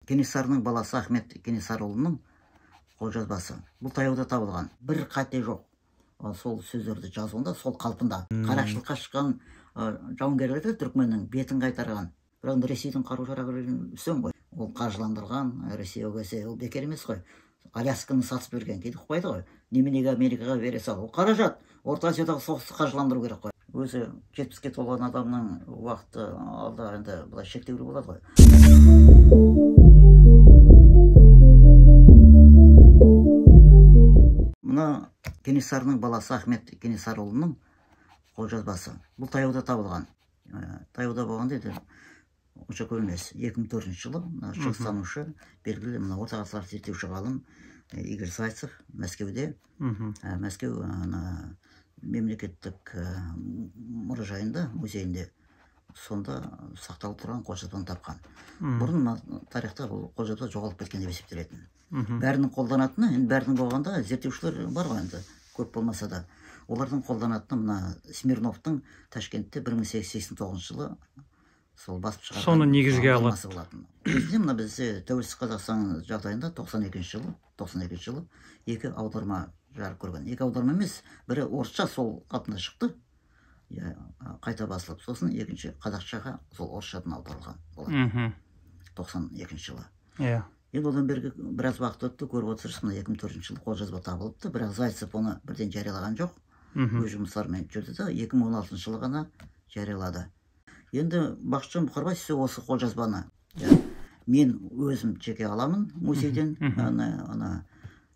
Кенесарының баласы Ахмет Кенесарыұлының қолжазбасы. Бұл таяуда табылған. Бір қате жоқ. Сол сөздерді жазуында, сол қалпында. Қарақшылыққа шыққан жауынгерлерді түркменнің бетін қайтарған. Бірақ енді Ресейдің қару-жарағы үстем ғой. Ол қаржыландырған, Ресей ол кезде ол бекер емес қой. Алясканы сатып берген, кейде ұқпайды ғой. Неменеге Америкаға бере сал. Ол қаражат. Орта Азиядағы соғысты қаржыландыру керек қой. Өзі 70-ке толған адамның уақыты алда енді былай шектеулі болады ғой. Мына Кенесарының баласы Ахмет Кенесарыұлының қолжазбасы. Бұл таяуда табылған. Таяуда болғанда енді онша көп емес. 2004 жылы мына шығыстанушы, белгілі мына орта ғасырлар зерттеуші ғалым Игорь Зайцев Мәскеуде, Мәскеу ана мемлекеттік мұражайында, музейінде сонда сақталып тұрған қолжазбаны тапқан. Бұрын тарихта бұл қолжазба жоғалып кеткен деп есептелетін. Бәрінің қолданатыны, енді бәрінің болғанда зерттеушілер бар ғой енді, көп болмаса да. Олардың қолданатыны мына Смирновтың Ташкентте 1889 жылы сол басып шығарған Соны негізге алады. болатын. Кезінде мына бізде тәуелсіз Қазақстан жағдайында 92 жылы екі аударма жарық көрген. Екі аударма емес, бірі орысша сол қалпында шықты, қайта басылып, сосын екінші қазақшаға сол орысшадан аударылған болатын. 92 жылы. Енді одан бергі біраз уақыт өтті, көріп отырсыз, мына 2004 жылы қолжазба табылыпты, бірақ Зайцев оны бірден жариялаған жоқ. Өз жұмыстарымен жүрді да, 2016 жылы ғана жариялады. Енді Бақытжан Бұқарбай осы қолжазбаны мен өзім жеке аламын музейден, ана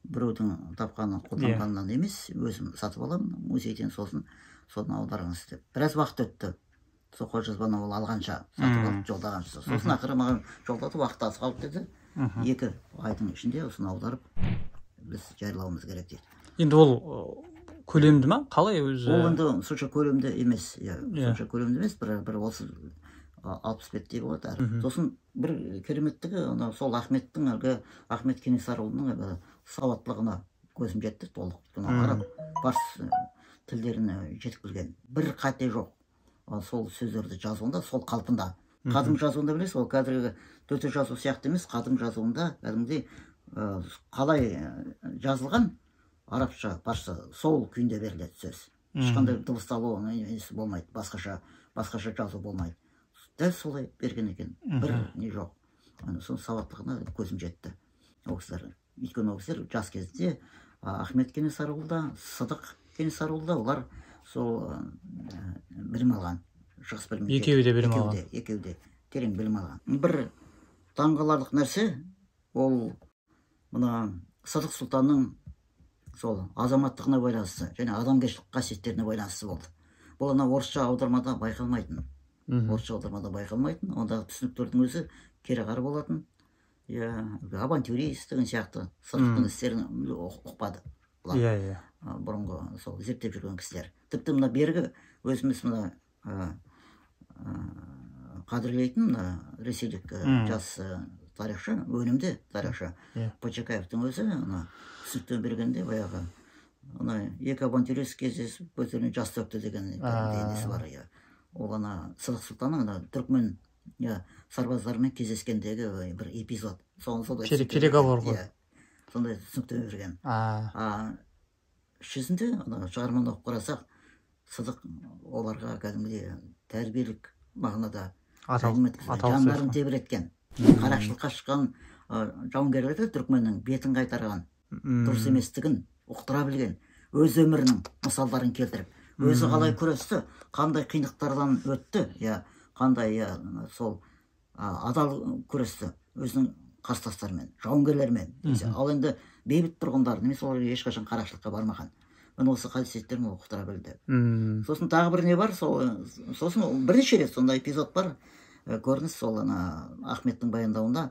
біреудің тапқаны қолданғаннан емес, өзім сатып аламын музейден, сосын соны аударыңыз деп. Біраз уақыт өтті. Сол қолжазбаны ол алғанша, сатып алып жолдағанша. Сосын ақыры маған жолдады, уақыт аз қалды деді. 2 айдың ішінде осыны аударып біз жариялауымыз керек дейді. Енді ол көлемді ма? Қалай өзі? Ол енді сонша көлемді емес, иә, сонша көлемді емес, бір осы 60 беттей болады әрі. Сосын бір кереметтігі, ана сол Ахметтің, әлгі Ахмет Кенесарыұлының әлгі сауаттылығына көзім жетті толық. Өйткені араб, парс тілдерін жетік білген. Бір қате жоқ. Сол сөздерді жазуында, сол қалпында. Қадым жазуында білесіз, ол қазіргі төте жазу сияқты емес, қадым жазуында кәдімгідей қалай жазылған арабша, парсша сол күйінде беріледі сөз. Ешқандай дыбысталу несі болмайды, басқаша жазу болмайды. Дәл солай берген екен, бір не жоқ. Сол сауаттылығына көзім жетті ол кісілер. Өйткені ол кісілер жас кезде Ахмет Кенесарыұлы да, Сыдық Кенесарыұлы да, олар сол білім алған. Шығыс білімін Екеуі де білім алған. Екеуі де терең білім алған. Бір таңғаларлық нәрсе, ол мына Сыдық сұлтанның сол азаматтығына байланысты және адамгершілік қасиеттеріне байланысты болды. Бұл ана орысша аудармада байқалмайтын. Орысша аудармада байқалмайтын, ондағы түсініктердің өзі кереғар болатын. Авантюрист деген сияқты Сыдықтың істерін ұқпады. Бұрынғы сол зерттеп жүрген кісілер. Тіпті мына бергі өзіміз мына қадірлейтін мына ресейлік жас тарихшы, өнімді тарихшы Почекаевтың өзі ана түсініктеме бергенде баяғы ана екі авантюрист кездесіп көздеріне жас төкті деген несі бар. Ол ана Сыдық сұлтанның ана түркмен сарбаздарымен кездескендегі бір эпизод. Переговор ғой. Сондай түсініктеме берген. Жүзінде ана шығарманы оқып қарасақ, Сыдық оларға кәдімгідей тәрбиелік мағынада жандарын тебіреткен. Қарақшылыққа шыққан жауынгерлерді түркменнің бетін қайтарған, дұрыс еместігін ұқтыра білген, өз өмірінің мысалдарын келтіріп, өзі қалай күресті, қандай қиындықтардан өтті, қандай сол адал күресті өзінің қарсыластарымен, жауынгерлермен. Ал енді бейбіт тұрғындар немесе олар ешқашан қарақшылыққа бармаған. Міне осы қасиеттерін ол ұқтыра білді. Сосын тағы бір не бар, сосын бірнеше рет сондай эпизод бар, көрініс сол ана Ахметтің баяндауында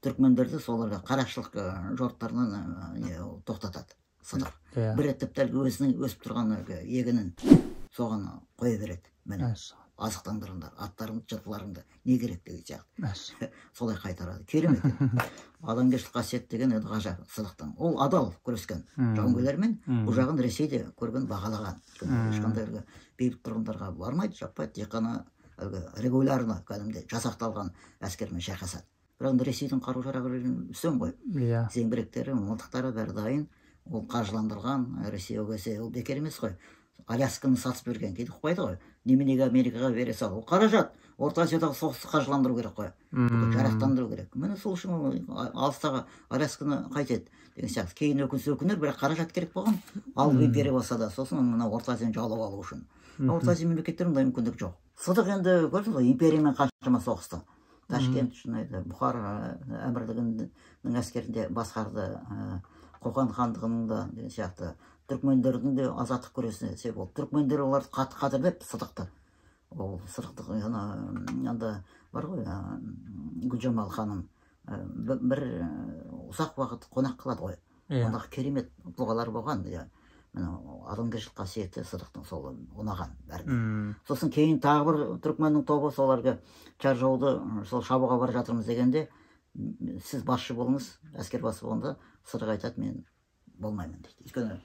түркмендерді соларға қарақшылық жорықтарынан тоқтатады Сыдық. Бір рет тіпті әлгі өзінің өсіп тұрған егінін соған қоя береді. Міне азықтандырыңдар, аттарыңды, жылқыларыңды, не керек деген сияқты. Солай қайтарады. Керемет. Адамгершілік қасиет деген енді ғажап Сыдықтың. Ол адал күрескен жауынгерлермен, бұл жағын Ресейде көрген, бағалаған. Ешқандай әлгі бейбіт тұрғындарға бармайды, жаппайды, тек қана әлгі регулярно кәдімгідей жасақталған әскермен шайқасады. Бірақ енді Ресейдің қару жарағы үстем ғой. Иә. Зеңбіректері, мылтықтары бәрі дайын. Ол қаржыландырған Ресей ол кезде, ол бекер емес қой. Алясканы сатып берген, кейде ұқпайды ғой. Неменеге Америкаға бере сал. Ол қаражат. Орта Азиядағы соғысты қаржыландыру керек қой. Жарақтандыру керек. Міне сол үшін ол алыстағы Алясканы қайтеді деген сияқты. Кейін өкінсе өкінер, бірақ қаражат керек болған. Алып бере болса да, сосын мына Орта Азияны жаулап алу үшін. Орта Азия мемлекеттерінде ондай мүмкіндік жоқ. Сыдық енді көрдіңіз ғой, империямен қаншама соғысты. Ташкент үшін еді, Бұхар әмірлігінің әскерінде басқарды, Қоқан хандығының да деген сияқты. Түркмендердің де азаттық күресіне себеп болды. Түркмендер оларды қатты қадірлеп Сыдықты. Ол Сыдықты анда бар ғой, Гүлжамал ханым бір ұзақ уақыт қонақ қылады ғой. Ондағы керемет тұлғалар болған. Иә. Міне адамгершілік қасиеті Сыдықтың сол ұнаған бәріне. Сосын кейін тағы бір түркменнің тобы соларға Чаржауды сол шабуға бара жатырмыз дегенде, сіз басшы болыңыз, әскер басы болғанда Сыдық айтады, мен болмаймын дейді. Өйткені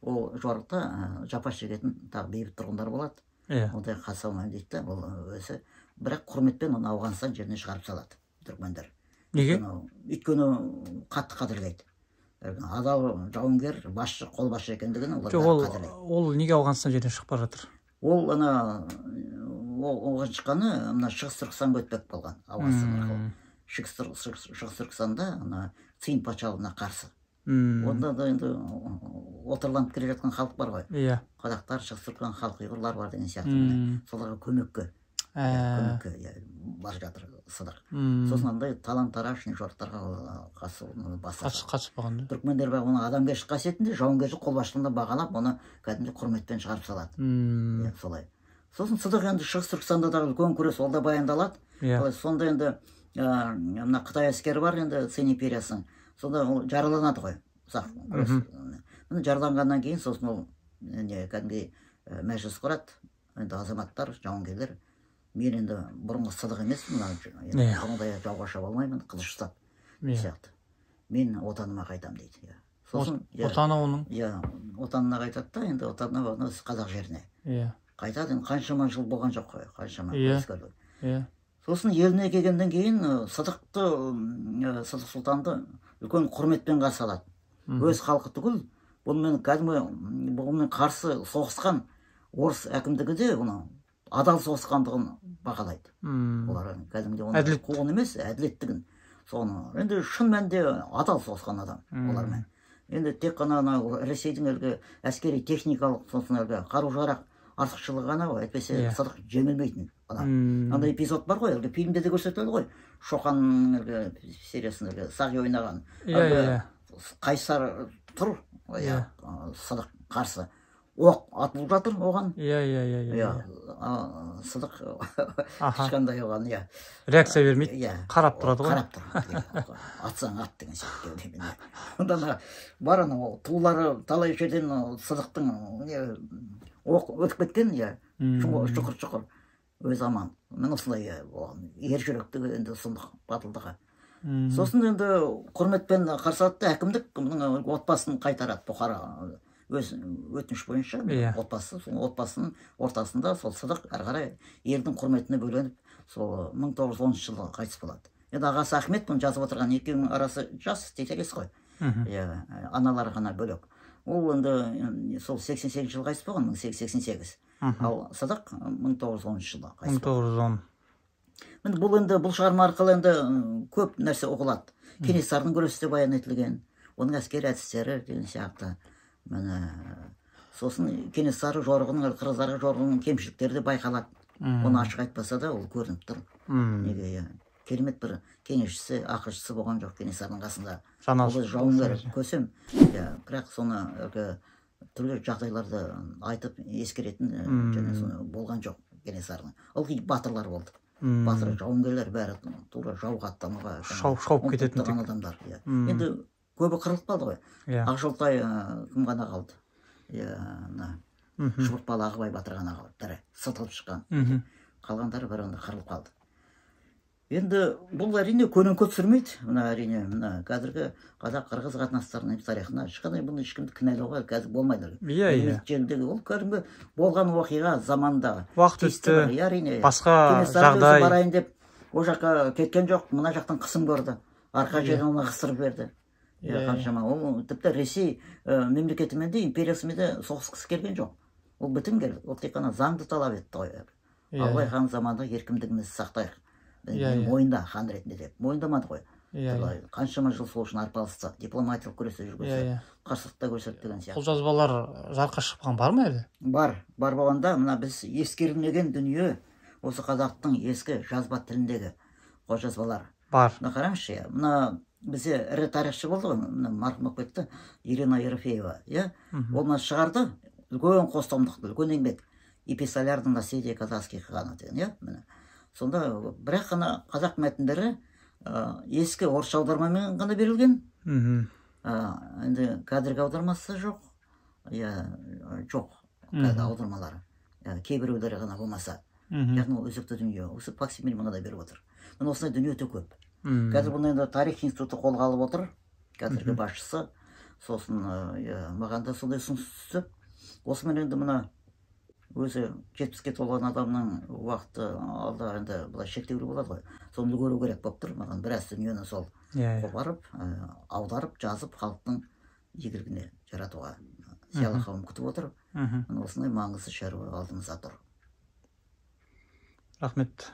ол жорықта жапа шегетін тағы бейбіт тұрғындар болады. Ондай қатыса алмаймын дейді да, ол өзі бірақ құрметпен оны Ауғанстан жеріне шығарып салады түркмендер. Неге? Өйткені қатты қадірлейді. Адал жауынгер, басшы, қолбасшы екендігін олар қадірлейді. Ол неге Ауғанстан жерінен шығып бара жатыр? Ол ана оған шыққаны мына Шығыс Түркістанға өтпек болған Ауғанстан арқылы. Шығыс Түркістанда ана Цин патшалығына қарсы. Онда да енді отарланып келе жатқан халық бар ғой. Иә. Қазақтар, Шығыс Түркістан халқы, ұйғырлар бар деген сияқты. Соларға көмекке бара жатыр Сыдық. Сосын андай талан-тараж жорықтарға қарсы қатыспаған. Түркмендер бірақ оның адамгершілік қасиетін де, жауынгершілік қолбасшылығын да бағалап, оны кәдімгідей құрметпен шығарып салады. Солай. Сосын Сыдық енді Шығыс Түркістанда да үлкен күрес, ол да баяндалады. Сонда енді мына Қытай әскері бар енді Цин империясының. Сонда ол жараланады ғой. Ұзақ күрес. Міне жараланғаннан кейін сосын ол кәдімгідей мәжіліс құрады. Енді азаматтар, жауынгерлер, мен енді бұрынғы Сыдық емеспін, бұрынғыдай жауға шаба алмаймын, қылыш ұстап сияқты. Мен отаныма қайтамын дейді. Сосын отаны оның? Иә, отанына қайтады да, енді отанына қазақ жеріне. Қайтады, енді қаншама жыл болған жоқ қой, қаншама күрескерлік. Сосын еліне келгеннен кейін Сыдықты, Сыдық сұлтанды үлкен құрметпен қарсы алады. Өз халқы түгіл, бұнымен кәдімгі бұнымен қарсы соғысқан орыс әкімдігі де оны адал соғысқандығын бағалайды. Олар кәдімгідей оны қуғын емес, әділеттігін. Соны енді шын мәнінде адал соғысқан адам олармен. Енді тек қана Ресейдің әлгі әскери техникалық, сосын әлгі қару-жарақ артықшылығы ғана ғой, әйтпесе Сыдық жеңілмейтін адам. Андай эпизод бар ғой, әлгі фильмде де көрсетіледі ғой. Шоқанның әлгі сериясында әлгі Сағи ойнаған. Әлгі Қайсар тұр, иә, Сыдық қарсы. Оқ атылып жатыр оған. Иә. Сыдық ешқандай оған, иә. Реакция бермейді, қарап тұрады ғой. Қарап тұр. Атсаң ат деген сияқты. Онда бар анау тулары талай жерден Сыдықтың оқ өтіп кеткен, иә, шұқыр-шұқыр, өзі аман. Міне осындай болған. Ер жүректігі енді сұмдық батылдығы. Сосын енді құрметпен қарсы алады да, әкімдік бұның отбасын қайтарады Бұхара. Өз өтініш бойынша отбасы, сол отбасының ортасында сол Сыдық әрі қарай елдің құрметіне бөленіп, сол 1910 жылы қайтыс болады. Енді ағасы Ахмет бұны жазып отырған, екеуінің арасы жас, тетелес қой. Иә, аналары ғана бөлек. Ол енді сол 88 жылы қайтыс болған, 1888. Ал Сыдық 1910 жылы қайтыс болған. 1910. Міне бұл енді бұл шығарма арқылы енді көп нәрсе ұғылады. Кенесарының күресі де баян етілген, оның әскери әдістері деген сияқты. Міне сосын Кенесары жорығының, қырғыздарға жорығының кемшіліктері де байқалады. Оны ашық айтпаса да ол көрініп тұр. Неге, иә, керемет бір кеңесшісі, ақылшысы болған жоқ Кенесарының қасында. Ол жауынгер көсем, иә, бірақ соны түрлі жағдайларды айтып ескеретін және соны болған жоқ Кенесарының. Ылғи батырлар болды. Батыр жауынгерлер бәрі тура жауға аттануға шауып кететін адамдар. Енді көбі қырылып қалды ғой. Ақжолтай кім ғана қалды? Иә, мына Шұбыртпалы Ағыбай батыр ғана қалды, тірі, сытылып шыққан. Қалғандары бәрі онда қырылып қалды. Енді бұл әрине көлеңке түсірмейді. Мына әрине мына қазіргі қазақ-қырғыз қатынастарының тарихына ешқандай бұны ешкімді кінәлауға қазір болмайды. Иә, иә. Жеріндегі ол кәдімгі болған оқиға заманындағы. Уақыт өтті. Әрине. Басқа жағдай. Барайын деп Ол жаққа кеткен жоқ, мына жақтан қысым көрді. Арқа жерін оны қыстырып берді. Иә, Қаншама. Ол тіпті Ресей мемлекетімен де, империясымен де соғысқысы келген жоқ. Ол бітімгер, ол тек қана заңды талап етті ғой. Абылай хан заманында еркіндігімізді сақтайық. Иә, иә. Мойында хан ретінде деп. Мойындамады ғой. иә иә Қаншама жыл сол үшін арпалысты, дипломатиялық күресте иә жүргізді, иә қарсылық та көрсетті деген сияқты. Қолжазбалар жарыққа шықпаған бар ма әлі? Бар, бар болғанда, мына біз ескерілмеген дүние осы қазақтың ескі жазба тіліндегі қолжазбалар. Бар. Мына қараңызшы, иә, мына бізде ірі тарихшы болды ғой, мына марқұм болып кетті, Ирина Ерофеева, иә. Ол мына шығарды үлкен қос томдықты, үлкен еңбек, «Эпистолярное наследие казахских ханов» деген, иә, міне. Сонда бірақ қана қазақ мәтіндері ескі орысша аудармамен ғана берілген. Енді қазіргі аудармасы жоқ, иә, жоқ қазір аудармалары. Кейбіреулері ғана болмаса. Яғни ол өзекті дүние, осы факсимиль ғана беріп отыр. Міне, осындай дүние өте көп. Қазір бұны енді тарих институты қолға алып отыр, қазіргі басшысы. Сосын иә, маған да сондай ұсыныс түсті. Осымен енді мына өзі 70-ке толған адамның уақыты алда енді былай шектеулі болады ғой. Соны үлгеру керек болып тұр маған, біраз дүниені сол иә иә қопарып, аударып, жазып, халықтың игілігіне жаратуға зиялы қауым күтіп отыр. Міне, осындай маңызды шаруа алдымызда тұр. Рахмет.